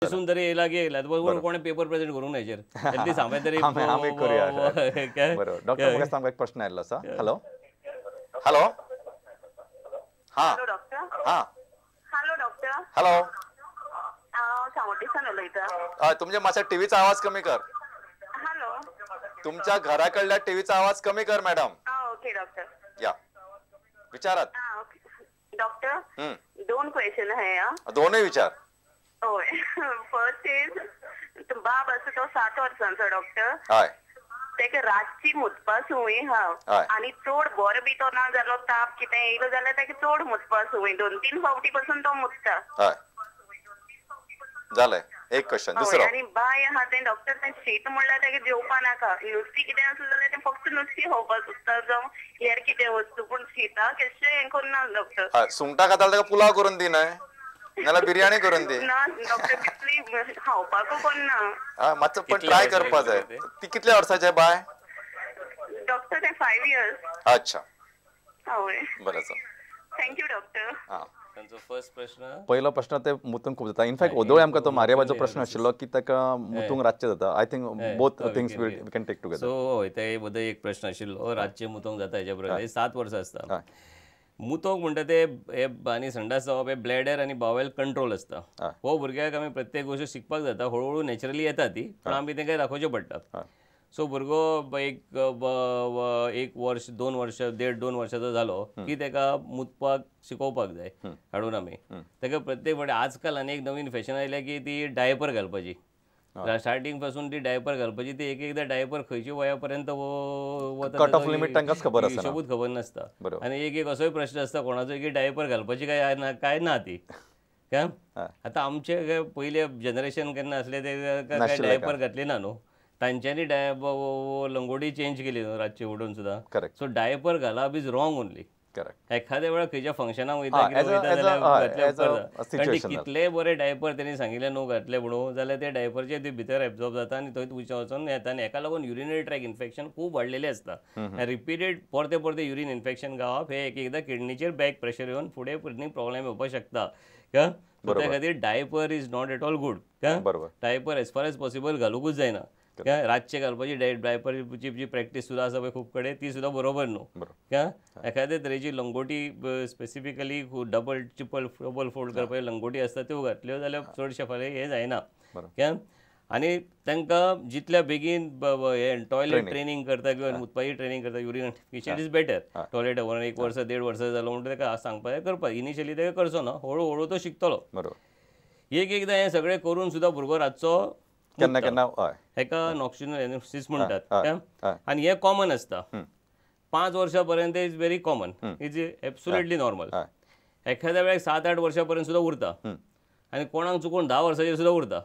दिसून तरी येयला की येयला, कोणें पेपर प्रेझेंट करूंक ना हेचेर, एटलीस्ट हांवें तरी आमी करूया. बरोबर. डॉक्टर म्हाका सामको एक प्रश्न आयिल्लो आसा. हॅलो हॅलो, हां हां, हॅलो डॉक्टर. हॅलो, हांव सांवड्डेसान उलयता. हय, तुमच्या मातशा टीव्हीचा आवाज कमी कर. हॅलो, तुमच्या घराकडल्या टीव्हीचा आवाज कमी कर मॅडम. ओके डॉक्टर, या विचारात. डॉक्टर, दोन क्वेश्चन आहे. दोनही विचार. होय, फर्स्ट is बाब आसा तो 7 वर्सांचो डॉक्टर. हय, तेका रातची मुतपा संवय आहा आनी चड बरो बी तो ना जालो, ताप कितें येयलो जाल्यार तेका चड मुतपा संवय, 2-3 फावटी पासून तो मुतता. हय, जालें एक क्वेश्चन. दुसरो, आनी बाय आहा तें डॉक्टर, तें शीत म्हणल्यार तेका जेवपा नाका, नुस्तीं कितें आसलें जाल्यार तें फक्त नुस्तीं खावपाक सोदता जावं हेर कितें वस्तू, पूण शिताक केश्शें हें करना डॉक्टर. हय, सुंगटां खाता ताका पुलाव करून दी न्हय, नाल्यार बिर्याणी करून दी. ना डॉक्टर, तितली खावपाकू करना. हय, मातसो पण ट्राय करपा जाय. ती कितल्या वर्साचें बाय डॉक्टर? तें 5 इयर्स. अच्छा, हय, बरें sir, thank you doctor. हां, तांचो फर्स्ट प्रश्न, पहिलो प्रश्न ते मुतूंक खूब जाता. इनफॅक्ट ओदोळ आमकां तो मारियाबाचो प्रश्न आशिल्लो की ताका मुतूंक रातचें जाता. I think both things we can take together. So हय, ते बद्दल एक प्रश्न आशिल्लो, रातचें मुतूंक जाता हेच्या बरोबर 7 वर्सां आसता. मुतोंक म्हणटा ते हे आनी संडास जावप हे ब्लॅडर आनी बावेल कंट्रोल आसता. हो भुरग्याक आमी प्रत्येक गोश्ट शिकपाक जाता, हळूहळू नॅचरली येता ती, पण आमी तांकां दाखोवचें पडटा. सो भुरगो एक वर्ष 2 वर्ष 1.5-2 वर्षाचो जालो की ताका मुतपाक शिकोवपाक जाय हाडून आमी ताका प्रत्येक फावटी. आजकाल आनी एक नवीन फॅशन आयल्या की ती डायपर घालपाची, स्टार्टिंग पासून ती डायपर घालपाची. ती एक एकदां डायपर खंयच्या वया पर्यंत कट ऑफ लिमिट तांकांच खबर आसना, हिशोबूच खबर नासता. आनी एक एक असोय प्रश्न आसता कोणाचो की डायपर घालपाची काय ना, काय ना ती. काय आतां आमचे पयले जनरेशन केन्ना आसले ते काय डायपर घातली ना न्हू, तांच्यांनी लंगोटी चेंज केली न्हू रातची उठून सुद्दां. सो डायपर घालप is wrong only. एखाद्या वेळार खंयच्या फंक्शनाक वयता कितें वयता जाल्यार घातले उपकारता, कारण ते कितलेय बरे डायपर तेणी सांगिल्ले न्हू घातले म्हणून, जाल्यार ते डायपरचे ते भितर एब्जॉर्ब जाता आनी थंय वचून वचून येता आनी हेका लागून युरिनरी ट्रॅक इन्फेक्शन खूब वाडलेलें आसता. रिपीटेड परते परते युरीन इन्फेक्शन गावप हे एक एकदां किडनीचेर बॅक प्रेशर येवन फुडें किडनी प्रॉब्लेम येवपाक शकता. त्या खातीर diaper is not at all good. Diaper as far as possible घालूंकूच जायना. रातचे घालपाची डायपरची जी प्रॅक्टीस सुद्दां आसा पळय खूब कडेन, ती सुद्दां बरोबर न्हू. एखादे तरेची लंगोटी specifically double triple double fold करपाची लंगोटी आसता त्यो घातल्यो जाल्यार चडशे फाल्यां हें जायना. आनी तांकां जितल्या बेगीन हें टॉयलेट ट्रेनींग करता किंवा मुतपाची ट्रेनींग करता, urine it is better. Toilet व्हरून 1 वर्स 1.5 वर्सां जालो म्हणटकीर ताका सांगपाचें करपाक, इनिशियली ताका करचो ना, हळू हळू तो शिकतलो. एक एकदां हें सगळें करून सुद्दां भुरगो रातचो केन्ना केन्ना हेका नॉक्सिनल एनोसिस म्हणटात आनी हें कॉमन आसता. 5 वर्सां पर्यंत is very common, is absolutely normal. एखाद्या वेळार 7-8 वर्सां पर्यंत सुद्दां उरता आनी कोणाक चुकून 10 वर्सांचेर सुद्दां उरता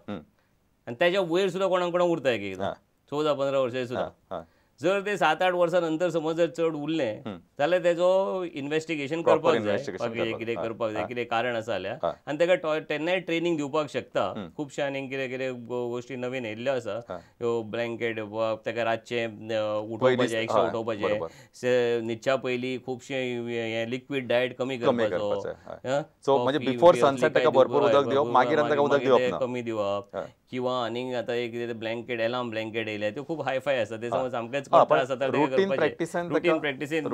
आनी त्याच्या वयर सुद्दां कोणाक कोणाक उरता एक एकदां 14-15 वर्सांचेर सुद्दां. जर ते 7-8 वर्सां नंतर समज जर चड उरलें जाल्यार तेजो इन्वेस्टिगेशन करपाक जाय, कितें करपाक जाय, कितें कारण आसा जाल्यार, आनी ताका तेन्नाय ट्रेनींग दिवपाक शकता. खुबशे आनीक कितें कितें गोश्टी नवीन येयल्ल्यो आसा, ह्यो ब्लँकेट ताका रातचें उठोवपाचें, एक्स्ट्रा उठोवपाचें, न्हिदच्या पयलीं खुबशें हें लिक्वीड डायट कमी करपाचो, बिफोर सनसेट ताका भरपूर उदक दिवप, मागीर ताका उदक दिवप कमी दिवप, किंवा आनीक आतां एक कितें ब्लँकेट एलार्म ब्लँकेट येयल्या त्यो खूब हायफाय आसा, ते समज सामकेंच रुटीन प्रॅक्टिसीन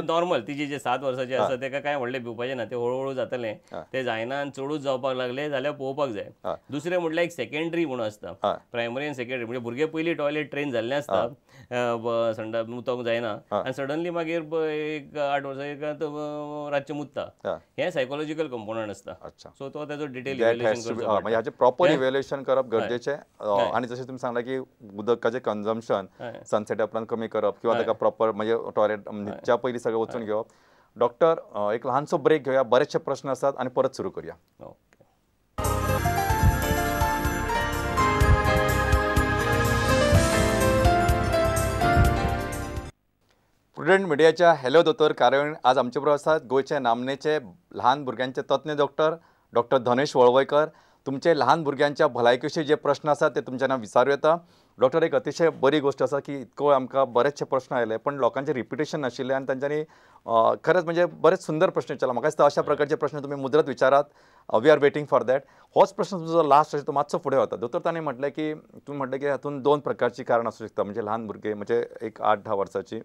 नॉर्मल तिजी जे 7 वर्सांचे आसा ताका कांय व्हडलें भिवपाचें ना, ते हळूहळू जातलें, ते जायना आनी चडूच जावपाक लागले जाल्यार पळोवपाक जाय. दुसरें म्हटल्यार एक सेकेंडरी म्हणून आसता, प्रायमरी आनी सेकेंडरी, म्हणजे भुरगे पयलीं टॉयलेट ट्रेन जाल्लें आसता, संडास मुतोंक जायना आनी सडनली मागीर एक 8 वर्सां रातचें मुतता, हें सायकोलॉजिकल कंपोनंट आसता. सो तो ताजो डिटेल इव्हॅल्युएशन करचो, म्हणजे हाचें प्रॉपर इव्हॅल्युएशन करप गरजेचें. आनी जशें तुमी सांगलां की उदकाचें कन्जम्पशन सनसेटा उपरांत कमी करप किंवा ताका प्रॉपर म्हणजे टॉयलेट न्हिदच्या पयलीं सगळें वचून घेवप. डॉक्टर, एक ल्हानसो ब्रेक घेवया, बरेचशे प्रश्न आसात आनी परत सुरू करूया. प्रुडंट मिडियाच्या हॅलो दोतोर कार्यावळीन आज आमचे बरोबर आसात गोंयचे नामनेचे ल्हान भुरग्यांचे तज्ञ डॉक्टर, डॉक्टर धनेश वळवयकर. तुमचे लहान भुरग्यांच्या भलायकेविशीं जे प्रश्न आसात ते तुमच्यान विचारूं येता. डॉक्टर, एक अतिशय बरी गोष्ट आसा की इतको आमकां बरेचशे प्रश्न आयले पण लोकांचे रिपिटेशन नाशिल्लें आनी तांच्यांनी खरेंच म्हणजे बरेच सुंदर प्रश्न विचारला. म्हाका दिसता अशा प्रकारचे प्रश्न तुमी मुजरत विचारात. We are waiting for that. होच प्रश्न तुमचो लास्ट तो मातसो फुडें वता. दोतोर, ताणें म्हटलें की तुमी म्हटलें की हातूंत दोन प्रकारची कारणां आसूं शकता. म्हणजे ल्हान भुरगे म्हणजे एक 8-10 वर्सांची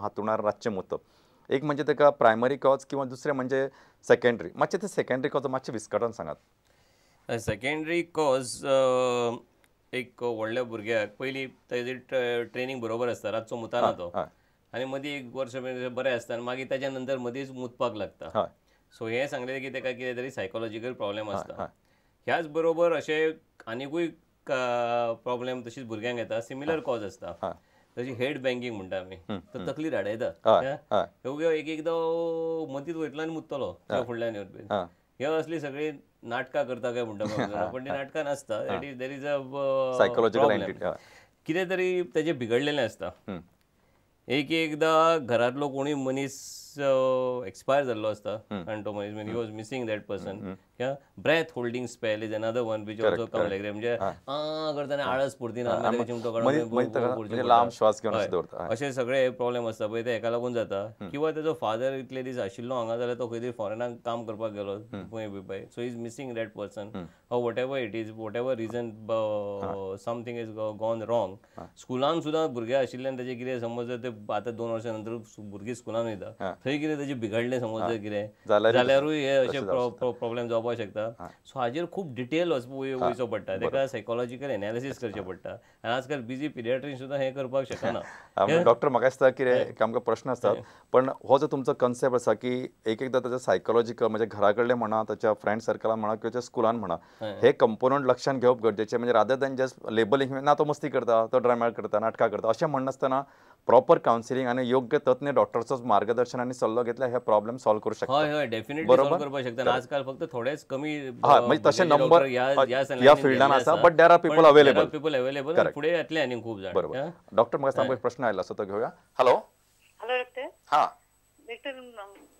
हातुणार रातचें मुतप, एक म्हणजे ताका प्रायमरी कॉज किंवा दुसरें म्हणजे सेकेंडरी. मातशें ते सेकेंडरी कॉज मातशें विस्कटावन सांगात. सेकेंडरी कॉज एक व्हडल्या भुरग्याक पयलीं ताजी ट्रेनींग बरोबर आसता, रातचो मुताना तो, आनी मदीं एक वर्स बरें आसता आनी मागीर ताच्या नंतर मदींच मुतपाक लागता. सो हें सांगलें की ताका कितें तरी सायकोलॉजिकल प्रॉब्लेम आसता. ह्याच बरोबर अशें आनिकूय प्रॉब्लेम तशीच भुरग्यांक येता, सिमिलर कॉज आसता. तशी हेड बँकिंग म्हणटा आमी, तो तकली राडयता, एक एकदां मदींच वयतलो आनी मुततलो फुडल्यान येवन. हे असली सगळी नाटकां करता काय म्हणटा, पण ती नाटकां नासता. That is there is a problem, कितें तरी तेजें बिगडलेलें आसता. एक एकदां घरांतलो कोणूय मनीस एक्सपायर जाल्लो आसता आनी तो मनीस he was missing that person. Breath holding spell is another one which also come like, म्हणजे आ करतना आळस पुरती ना, चिमटो काडून, अशे सगळे प्रॉब्लेम आसता पळय, ते हेका लागून जाता. किंवा तेजो फादर इतले दीस आशिल्लो हांगा जाल्यार तो खंय तरी फॉरेनाक काम करपाक गेलो खंय, so is missing that person or whatever it is, whatever reason something is gone wrong. स्कुलान सुद्दां भुरगे आशिल्ल्यान तेजें कितें समज ते आतां 2 वर्सां नंतर भुरगीं स्कुलान वयता, थंय कितें तेजें बिगडलें समज कितें जाल्यारूय हे अशे प्रॉब्लेम जावपाक शकता. सो हाजेर खूब डिटेल वयचो पडटा, ताका सायकोलॉजिकल एनालिसीस करचें पडटा आनी आजकाल बिजी पिडियाट्रीन सुद्दां हें करपाक शकना. डॉक्टर, म्हाका दिसता कितें आमकां प्रश्न आसतात, पण हो जो तुमचो कन्सेप्ट आसा की एक एकदां ताचो सायकोलॉजिकल म्हणजे घरा कडले म्हणा, ताच्या फ्रेंड सर्कलान म्हणा किंवा स्कुलान म्हणा, हे कंपोनंट लक्षांत घेवप गरजेचें. म्हणजे रादर दॅन जस्ट लेबलिंग, ना तो मस्ती करता, तो ड्रामा करता, नाटकां करता, अशें म्हणनासतना प्रॉपर कावन्सिलिंग आनी योग्य तज्ञ डॉक्टरचो मार्गदर्शन आनी सल्लो घेतल्यार हे प्रॉब्लेम सॉल्व करू शकता. हय हय, डेफिनेटली सॉल्व करपाक शकता. आजकाल फक्त थोडेच कमी म्हणजे तशे नंबर ह्या फिल्डान आसा, but there are people available, people available फुडें येतले आनी खूब जाण. बरोबर. डॉक्टर, म्हाका सांग प्रश्न आयलो आसा तो घेवया. हॅलो. Hello doctor. हां डॉक्टर,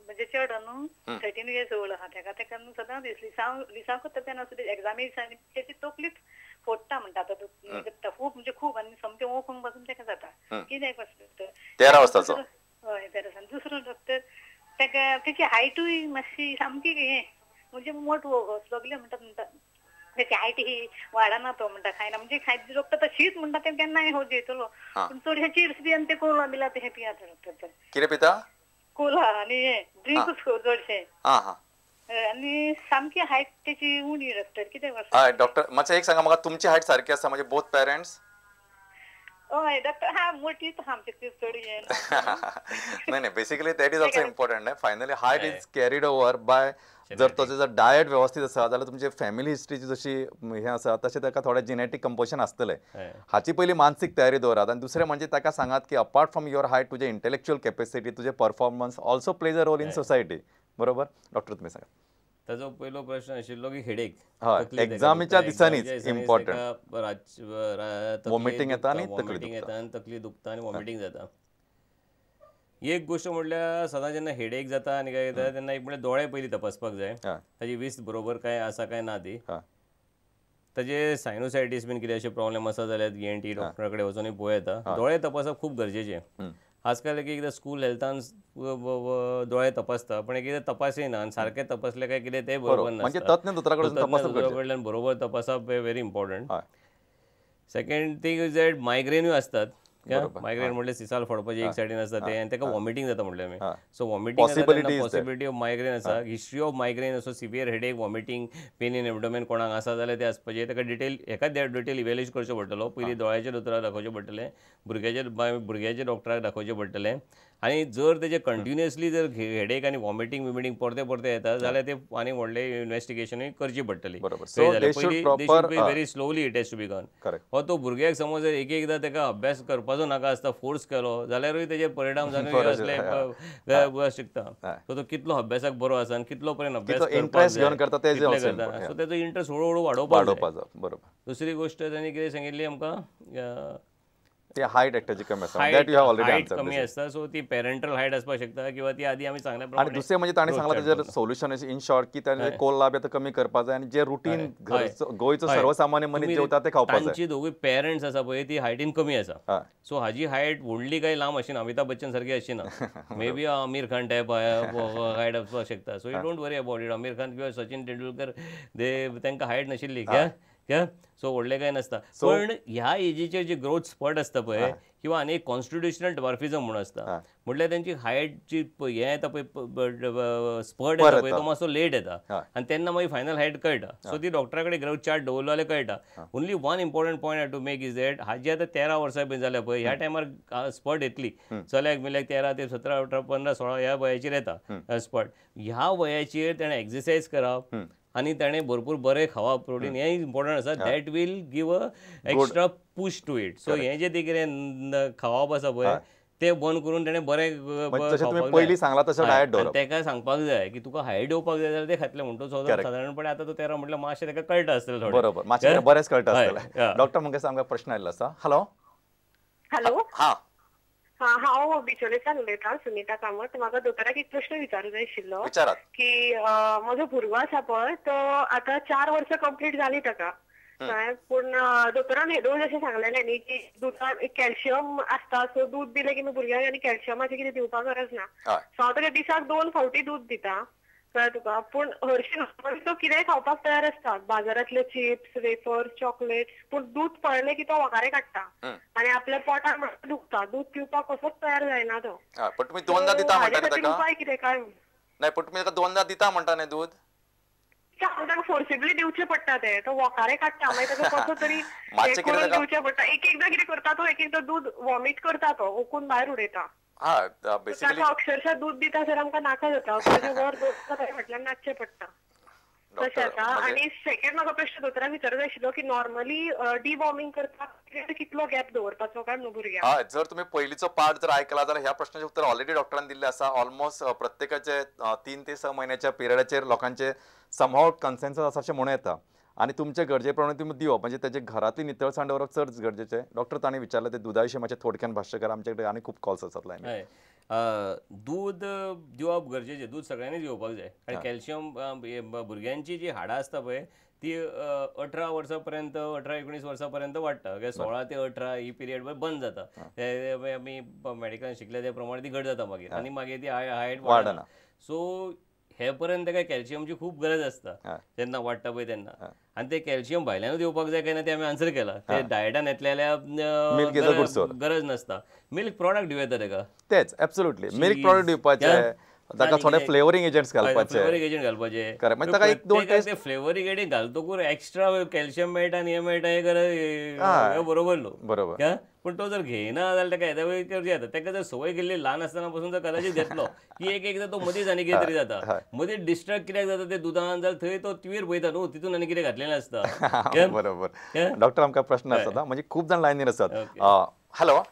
म्हणजे चेडो न्हू 13 इयर्स ओल्ड आहा, तेका तेका न्हू सदांच लिसांव करता तेन्ना सुद्दां एग्जामी दिसांनी तेची तकलीच फोडटा म्हणटा आतां खूब, म्हणजे खूब, आनी सामकें ओंकूंक पासून तेका जाता. कित्याक डॉक्टर? 13 वर्साचो. हय 13 वर्सां. दुसरो डॉक्टर, तेका तेची हायटूय मातशी सामकी हें म्हणजे मोटवो सगळें म्हणटा म्हणटा तेची हायट ही वाडना तो म्हणटा, खायना म्हणजे खायत डॉक्टर तो शीत म्हणटा तें केन्नाय हो जेयतलो, पूण चडशें चिप्स बी आनी ते कोला बिला ते पियाता डॉक्टर. कितें पिता? कोला आनी हें ड्रिंकूच चडशें, आनी सामकी हायट तेची उणी डॉक्टर. कितें हय डॉक्टर, मातशें एक सांगा म्हाका, तुमची हायट सारकी आसा म्हणजे बोथ पेरेंट्स? हय डॉक्टर, हा मोटीच आहा आमची, ती चड हें नाही नाही, basically that is also important. Finally height is carried over by, जर तो जर डायट व्यवस्थित आसा जाल्यार तुमची फॅमिली हिस्ट्रीची जशी हें आसा तशें ताका थोडें जेनेटीक कंपोजन आसतलें. हाची पयली मानसीक तयारी दवरात. आनी दुसरें म्हणजे ताका सांगात की अपार्ट फ्रॉम your height तुजें इंटेलेक्च्युअल कॅपेसिटी, तुजें performance also plays a role in society. बरोबर डॉक्टर, तुमी सांगात. ताजो पयलो प्रश्न आशिल्लो की हेडेक, एग्जामीच्या दिसांनीच इम्पॉर्टंट, वॉमिटींग येता आनी तकली दुखता आनी वॉमिटींग जाता. एक गोश्ट म्हणल्यार सदां जेन्ना हेडेक जाता आनी काय जाता तेन्ना एक म्हणल्यार दोळे पयलीं तपासपाक जाय, ताजी वीस बरोबर काय आसा काय ना ती. ताजे सायनोसायटीस बीन कितें अशें प्रॉब्लेम आसा जाल्यार ENT डॉक्टरा कडेन वचून पळोवं येता. दोळे तपासप खूब गरजेचें. आजकाल एक एकदां स्कूल हेल्थान दोळे तपासता, पण एक एकदां तपासना आनी सारकें तपासलें काय कितें तें बरोबर नासता. तज्ञ दोतोरा कडल्यान बरोबर तपासप हें very important. Second thing is that मायग्रेनूय आसतात. मायग्रेन म्हणल्यार सिसाल फोडपाचे एक सायडीन आसता ते, आनी ताका वॉमिटींग जाता म्हणलें आमी. So vomiting possibility of migraine आसा, हिस्ट्री ऑफ मायग्रेन असो severe headache, vomiting, pain in abdomen कोणाक आसा जाल्यार ते आसपाचें. ताका डिटेल एका डिटेल इवेल्युएट करचो पडटलो. पयलीं दोळ्याच्या दोतोराक दाखोवचें पडटलें, भुरग्याच्या डॉक्टराक दाखोवचें पडटलें. आनी जर तेजें कंटिन्युअसली जर हेडेक आनी वॉमिटींग विमिटींग परते परते येता जाल्यार ते आनी व्हडलें इन्वेस्टिगेशनूय करची पडटली. Very slowly it has to be gone. हो तो भुरग्याक समज एक एकदां ताका अभ्यास करपाचो नाका आसता, फोर्स केलो जाल्यारूय तेजेर परिणाम जावन असले शकता. सो तो कितलो अभ्यासाक बरो आसा आनी कितलो पर्यंत अभ्यास करता, सो तेजो इंट्रस्ट हळू हळू वाडोवपाक जाय. दुसरी गोश्ट ताणें कितें सांगिल्ली आमकां, ते हायट एकट्याची कमी आसता, that you have already answer. कमी आसता, सो ती पॅरेंटल हायट आसपाक शकता किंवा ती आदी आमी सांगल्या प्रमाणे. आणि दुसरे म्हणजे ताणी सांगला तेजेर सोल्युशन इन शॉर्ट की ताणें कोल्ला बी आतां कमी करपाक जाय आनी जे रुटीन गोंयचो सर्वसामान्य मनीस जेवता ते खावपाक जाय. तांची दोगूय पेरंट्स आसा पळय ती हायटीन कमी आसा, सो हाजी हायट व्हडली काय लांब आशिना, अमिताभ बच्चन सारकी आशिना, may be Aamir Khan type height आसपाक शकता. So you don't worry about it. Aamir Khan किंवा सचिन तेंडुलकर दे तांकां हायट नाशिल्ली, सो व्हडलें कांय नासता. पण ह्या एजीचेर जी ग्रोथ स्पॉट आसता पळय किंवा आनी एक कॉन्स्टिट्युशनल ड्वार्फिजम म्हणून आसता, म्हटल्यार तेंची हायट जी हें येता पळय स्पॉट येता पळय तो मातसो लेट येता आनी तेन्ना मागीर फायनल हायट कळटा. सो ती डॉक्टरा कडेन ग्रोथ चार्ट दवरलो जाल्यार कळटा. Only one important point I to make is that हाजी आतां 13 वर्सां बी जाल्या पळय, ह्या टायमार स्पॉट येतली चल्याक मिल्याक 13 ते 17 18 15 16 ह्या वयाचेर येता स्पॉट. ह्या वयाचेर तेणें एक्सरसायज करप आनी ताणें भरपूर बरें खावप, प्रोटीन हें इम्पॉर्टंट आसा, that will give a extra push to it. So हें जें तें कितें खावप आसा पळय तें बंद करून ताणें बरें पयलीं सांगलां तशें डायट दवरप. ताका सांगपाक जाय की तुका हायट येवपाक जाय जाल्यार तें खातलें म्हणटो. सादारणपणे आतां तो 13 म्हटल्यार मातशें ताका कळटा आसतलें थोडें. बरोबर, मातशें बरेंच कळटा आसतलें. डॉक्टर मंगेश आमकां प्रश्न आयिल्लो आसा. हॅलो हॅलो, हां हांव बिचोलेच्यान उलयतां, सुनीता कामत. म्हाका दोतोराक एक प्रश्न विचारूंक जाय आशिल्लो की म्हजो भुरगो आसा पळय तो आतां 4 वर्सां कंप्लीट जाली ताका, पूण दोतोरान हेदोळ अशें सांगलेलें न्ही की दुदान कॅल्शियम आसता, सो दूद दिलें की भुरग्यांक आनी कॅल्शियमाचें कितें दिवपाक गरज ना. सो हांव ताका दिसाक 2 फावटी दूद दिता, कळ्ळें तुका. पूण हरशीं नॉर्मली तो कितेंय खावपाक तयार आसता, बाजारांतले चिप्स, वेफर्स, चॉकलेट, पूण दूद पळयलें की तो वकारे काडटा आनी आपल्या पोटाक दुखता, दूद पिवपाक कसोच तयार जायना तो. पण तुमी 2दा दिता म्हणटा ताका, उपाय कितें काय? नाही, पण तुमी ताका 2दा दिता म्हणटा न्ही दूद, ताका फोर्सिबली दिवचें पडटा, ते तो वकारे काडटा, मागीर ताका कसो तरी करून दिवचें पडटा. एक एकदां कितें करता तो, एक एकदां दूद वॉमीट करता, तो ओकून भायर उडयता. ताका अक्षरशः दूद दिता सर आमकां नाका जाता, वर म्हटल्यार नाचचें पडटा तशें जाता. आनी सेकंड म्हाका प्रश्न दोतोराक विचारूंक जाय आशिल्लो की नॉर्मली डिवॉर्मिंग करपाक कितलो गॅप दवरपाचो काय म्हणून भुरग्यांक? जर तुमी पयलींचो पार्ट जर आयकला जाल्यार ह्या प्रश्नाचें उत्तर ऑलरेडी डॉक्टरान दिल्लें आसा. ऑलमोस्ट प्रत्येकाचे 3 ते 6 म्हयन्याच्या पिरियडाचेर लोकांचे समहाव कन्सेन्सस आसा अशें म्हणूं येता आनी तुमचे गरजे प्रमाणे तुमी दिवप, म्हणजे तेजे घरांतली नितळसाण दवरप चड गरजेचें. डॉक्टर ताणें विचारलें ते दुदा विशीं मातशें थोडक्यान भाश्य करा, आमचे कडेन आनी खूब कॉल्स आसात लायनीर. दूद दिवप गरजेचें, दूद सगळ्यांनीच घेवपाक जाय, कारण कॅल्शियम भुरग्यांची जी हाडां आसता पळय ती 18 वर्सां पर्यंत, 18-19 वर्सां पर्यंत वाडटा. 16 ते 18 ही पिरियड बंद जाता, आमी मेडिकल शिकले त्या प्रमाणे ती घट जाता मागीर आनी मागीर ती हायट वाडना. सो हे पर्यंत ताका कॅल्शियमची खूब गरज आसता जेन्ना वाडटा पळय तेन्ना, आनी ते कॅल्शियम भायल्यानूच येवपाक जाय काय ना ते आमी आन्सर केला. ते डायटान येतले जाल्यार गरज नासता, मिल्क प्रॉडक्ट दिवं येता ताका. तेच एब्सोल्युटली मिल्क प्रॉडक्ट दिवपाचे, ताका थोडे फ्लेवरिंग एजंट्स घालपाचे, फ्लेवरिंग एजंट घालपाचे. करेक्ट, म्हणजे ताका 1-2 टेस्ट फ्लेवरिंग एजंट घालतकूच एक्स्ट्रा कॅल्शियम मेळटा आनी हें मेळटा, हें गरज बरोबर न्हू. बरोबर, पण तो जर घेयना जाल्यार ताका येता वेळ करचें जाता. ताका जर संवय केल्ली ल्हान आसतना पसून जर कदाचित घेतलो की एक एकदां तो मदींच आनी कितें तरी जाता, मदींच डिस्ट्रॅक्ट कित्याक जाता ते दुदान जाल्यार थंय तो टिवीर पळयता न्हू, तितून आनी कितें घातलेलें आसता. बरोबर. डॉक्टर आमकां प्रश्न आसता, म्हणजे खूब जाण लायनीर आसात. हॅलो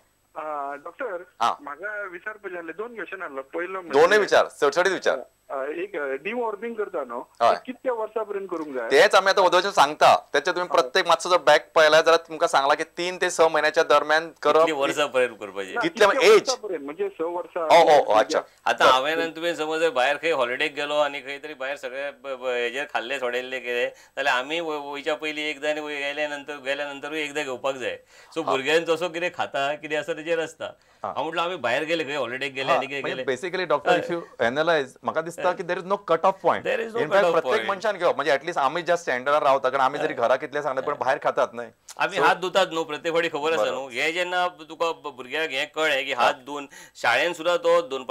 डॉक्टर, म्हाका विचारपाचें आसलें, 2 क्वेश्चन आसलो. पयलो दोनूय विचार, चडचडीत विचार. एक डिवॉर्मिंग करता न्हू, कितक्या वर्सां पर्यंत करूंक जाय? तेच आमी आतां वदोवचें सांगता. तेचे तुमी प्रत्येक मातसो जर बॅक पळयला जाल्यार तुमकां सांगला की 3 ते 6 म्हयन्याच्या दरम्यान करप. वर्सां पर्यंत करपाचें? कितले एज म्हणजे 6 वर्सां? अच्छा. आतां हांवें आनी तुवें समज भायर खंय हॉलिडेक गेलो आनी खंय तरी भायर सगळे हेजेर खाल्ले सोडयल्ले कितें जाल्यार आमी वयच्या पयलीं एकदां आनी गेल्या नंतरूय एकदां घेवपाक जाय. सो भुरग्यान जसो कितें खाता कितें आसा तेजेर आसता. हांव म्हटलं आमी भायर गेले खंय हॉलिडेक गेले आनी कितें गेले. Basically doctor if you analyse, म्हाका दिसता की there is no cut off point. In fact प्रत्येक मनशान घेवप, म्हणजे ऍटलीस्ट आमी ज्या स्टँडर्डार रावता, कारण आमी जरी घरा कितले सांगले पण भायर खातात न्हय, आमी हात धुतात न्हू, प्रत्येक फावटी खबर आसा न्हू. हे जेन्ना तुका भुरग्याक हें कळ्ळें की हात धुवन शाळेन सुद्दां तो दोन